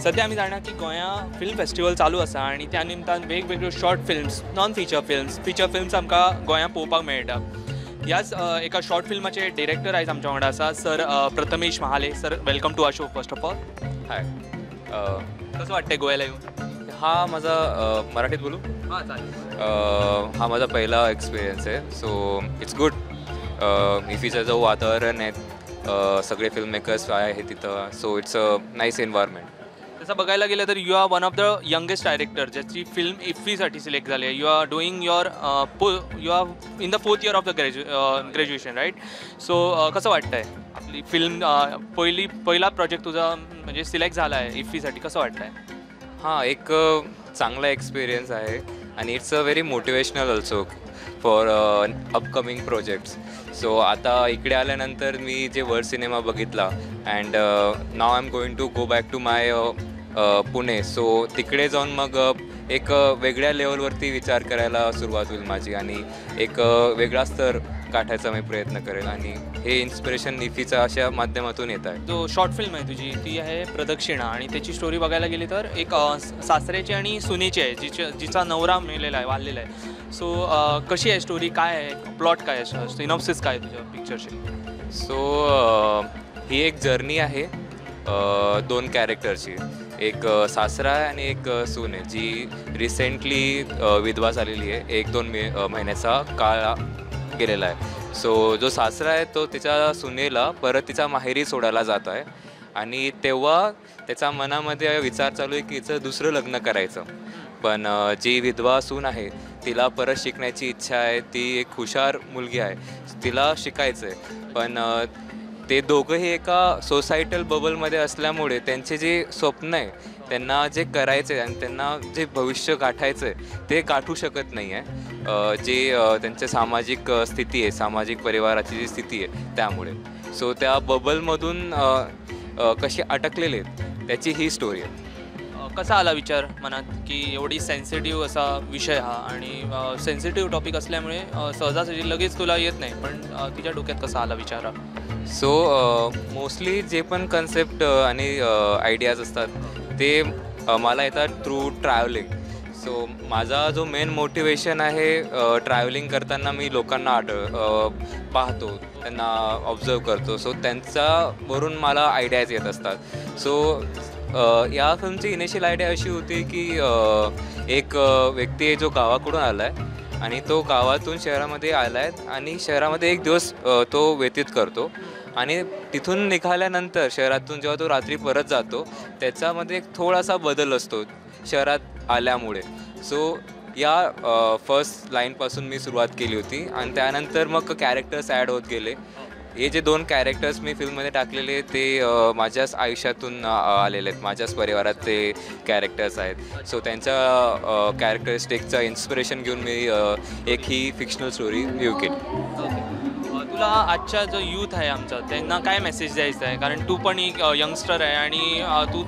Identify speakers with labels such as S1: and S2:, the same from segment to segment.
S1: सध्या आमी जाणा की गोंया फिल्म फेस्टिवल चालू आसा आनी त्या निमतान वेगवेगळ्यो short films, non feature films, feature films आमकां गोंया पळोवपाक मेळटा. ह्याच एका शॉर्ट फिल्माचे डिरेक्टर आयज आमच्या वांगडा आसा, sir Prathamesh Mahale. Sir, welcome to our show first of all.
S2: Hi.
S1: कसं वाटतंय गोव्याला येऊन?
S2: हा माझा मराठीत बोलू?
S1: हां, चालेल.
S2: हा माझा पहिला एक्सपिरियन्स आहे, सो it's good. इफीचं जो वातावरण आहे, सगळे फिल्म मेकर्स आहे तिथं, so it's a nice environment.
S1: तसं बघायला गेलं तर you are one of the youngest director ज्याची फिल्म इफ्फीसाठी सिलेक्ट झाली आहे. You are doing your you are in the fourth year of the graduation, right? So कसं वाटतंय आपली फिल्म, पहिली पहिला प्रोजेक्ट तुझा म्हणजे सिलेक्ट झाला आहे इफ्फीसाठी, कसं वाटतंय?
S2: हां, एक चांगला एक्सपिरियन्स आहे आणि it's a very motivational also for upcoming projects. So आता इकडे आल्यानंतर मी जे वर्ल्ड सिनेमा बघितला and now I am going to go back to my Pune. So तिकडे जाऊन मग एक वेगळ्या लेवलवरती विचार करायला सुरुवात होईल माझी आणि एक वेगळा स्तर गाठायचा मी प्रयत्न करेल आणि हे इन्स्पिरेशन इफीचा अशा माध्यमातून येत आहे.
S1: जो शॉर्ट फिल्म आहे तुझी ती आहे प्रदक्षिणा आणि त्याची स्टोरी बघायला गेली तर एक सासऱ्याची आणि सुनेची आहे, जिचा नवरा मेलेला आहे, वारलेला आहे. सो कशी आहे स्टोरी, काय आहे प्लॉट, काय आहे सिनॉप्सिस, काय आहे तुझ्या पिक्चरची?
S2: सो ही एक जर्नी आहे दोन कॅरेक्टरची, एक सासरा आहे आणि एक सून आहे जी रिसेंटली विधवा झालेली आहे, 1-2 महिन्याचा काळ गेलेला आहे. सो जो सासरा आहे तो तिच्या सुनेला परत तिच्या माहेरी सोडायला जात आहे आणि तेव्हा त्याच्या मनामध्ये विचार चालू आहे की हिचं दुसरं लग्न करायचं, पण जी विधवा सून आहे तिला परत शिकण्याची इच्छा आहे, ती एक हुशार मुलगी आहे, तिला शिकायचं आहे, पण ते दोघंही एका सोसायटल बबलमध्ये असल्यामुळे त्यांचे जे स्वप्न आहे, त्यांना जे करायचं आहे आणि त्यांना जे भविष्य गाठायचं आहे ते गाठू शकत नाही आहे, जे त्यांचे सामाजिक स्थिती आहे, सामाजिक परिवाराची जी स्थिती आहे त्यामुळे. सो त्या बबलमधून कसे अटकलेले आहेत त्याची ही स्टोरी आहे.
S1: कसा आला विचार मनात की एवढी सेन्सिटिव्ह असा विषय हा आणि सेन्सिटिव्ह टॉपिक असल्यामुळे सहजासहजी लगेच तुला येत नाही, पण तुझ्या डोक्यात कसा आला विचार हा?
S2: सो मोस्टली जे पण कन्सेप्ट आणि आयडियाज असतात ते मला येतात थ्रू ट्रॅव्हलिंग. सो माझा जो मेन मोटिवेशन आहे, ट्रॅव्हलिंग करताना मी लोकांना पाहतो, त्यांना ऑब्झर्व करतो, सो त्यांच्यावरून मला आयडियाज येत असतात. सो या फिल्मची इनिशियल आयडिया अशी होती की एक व्यक्ती आहे जो गावाकडून आला आहे आणि तो गावातून शहरामध्ये आला आहे आणि शहरामध्ये एक दिवस तो व्यतीत करतो आणि तिथून निघाल्यानंतर शहरातून जेव्हा तो रात्री परत जातो त्याच्यामध्ये एक थोडासा बदल असतो शहरात आल्यामुळे. सो या फर्स्ट लाईनपासून मी सुरुवात केली होती आणि त्यानंतर मग कॅरेक्टर्स ॲड होत गेले. हे जे दोन कॅरेक्टर्स मी फिल्ममध्ये टाकलेले ते माझ्याच आयुष्यातून आलेले आहेत, माझ्याच परिवारात ते कॅरेक्टर्स आहेत. सो त्यांच्या कॅरेक्टरिस्टिकचं इन्स्पिरेशन घेऊन मी एक ही फिक्शनल स्टोरी व्ह्यू केली.
S1: तुला आजच्या जो यूथ आहे आमचा त्यांना काय मेसेज द्यायचा आहे, कारण तू पण एक यंगस्टर आहे आणि तू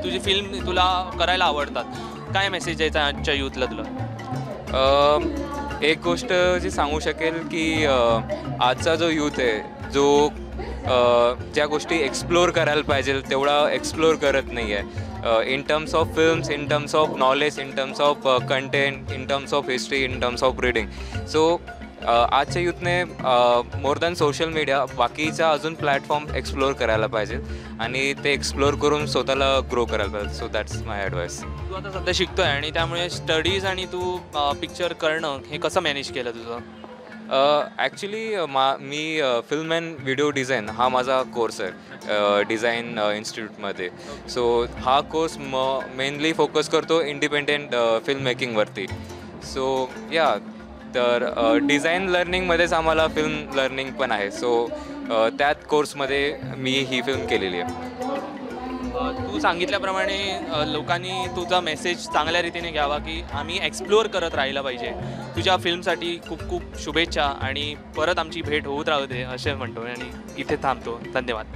S1: तुझी फिल्म तुला करायला आवडतात, काय मेसेज द्यायचा आहे आजच्या यूथला तुला?
S2: एक गोष्ट जी सांगू शकेल की आजचा जो यूथ आहे जो ज्या गोष्टी एक्सप्लोअर करायला पाहिजे तेवढा एक्सप्लोअर करत नाही आहे, in terms of films, in terms of knowledge, in terms of content, in terms of history, in terms of reading. So आजच्या यूथने मोर दॅन सोशल मीडिया बाकीचा अजून प्लॅटफॉर्म एक्सप्लोअर करायला पाहिजे आणि ते एक्सप्लोअर करून स्वतःला ग्रो करायला पाहिजे. So that's my advice.
S1: तू आता सध्या शिकतोय आणि त्यामुळे स्टडीज आणि तू पिक्चर करणं हे कसं मॅनेज केलं तुझं?
S2: Actually me film and video design हा माझा कोर्स आहे डिझाईन इन्स्टिट्यूटमध्ये. सो हा कोर्स मेनली फोकस करतो इंडिपेंडेंट फिल्म मेकिंगवरती. सो या तर डिझाईन लर्निंगमध्येच आम्हाला फिल्म लर्निंग पण आहे. सो त्यात कोर्समध्ये मी ही फिल्म केलेली आहे.
S1: तू सांगितल्याप्रमाणे लोकांनी तुझा मेसेज चांगल्या रीतीने घ्यावा की आम्ही एक्सप्लोअर करत राहिलं पाहिजे. तुझ्या फिल्मसाठी खूप खूप शुभेच्छा आणि परत आमची भेट होत राहू दे असे म्हणतो आणि इथे थांबतो. धन्यवाद.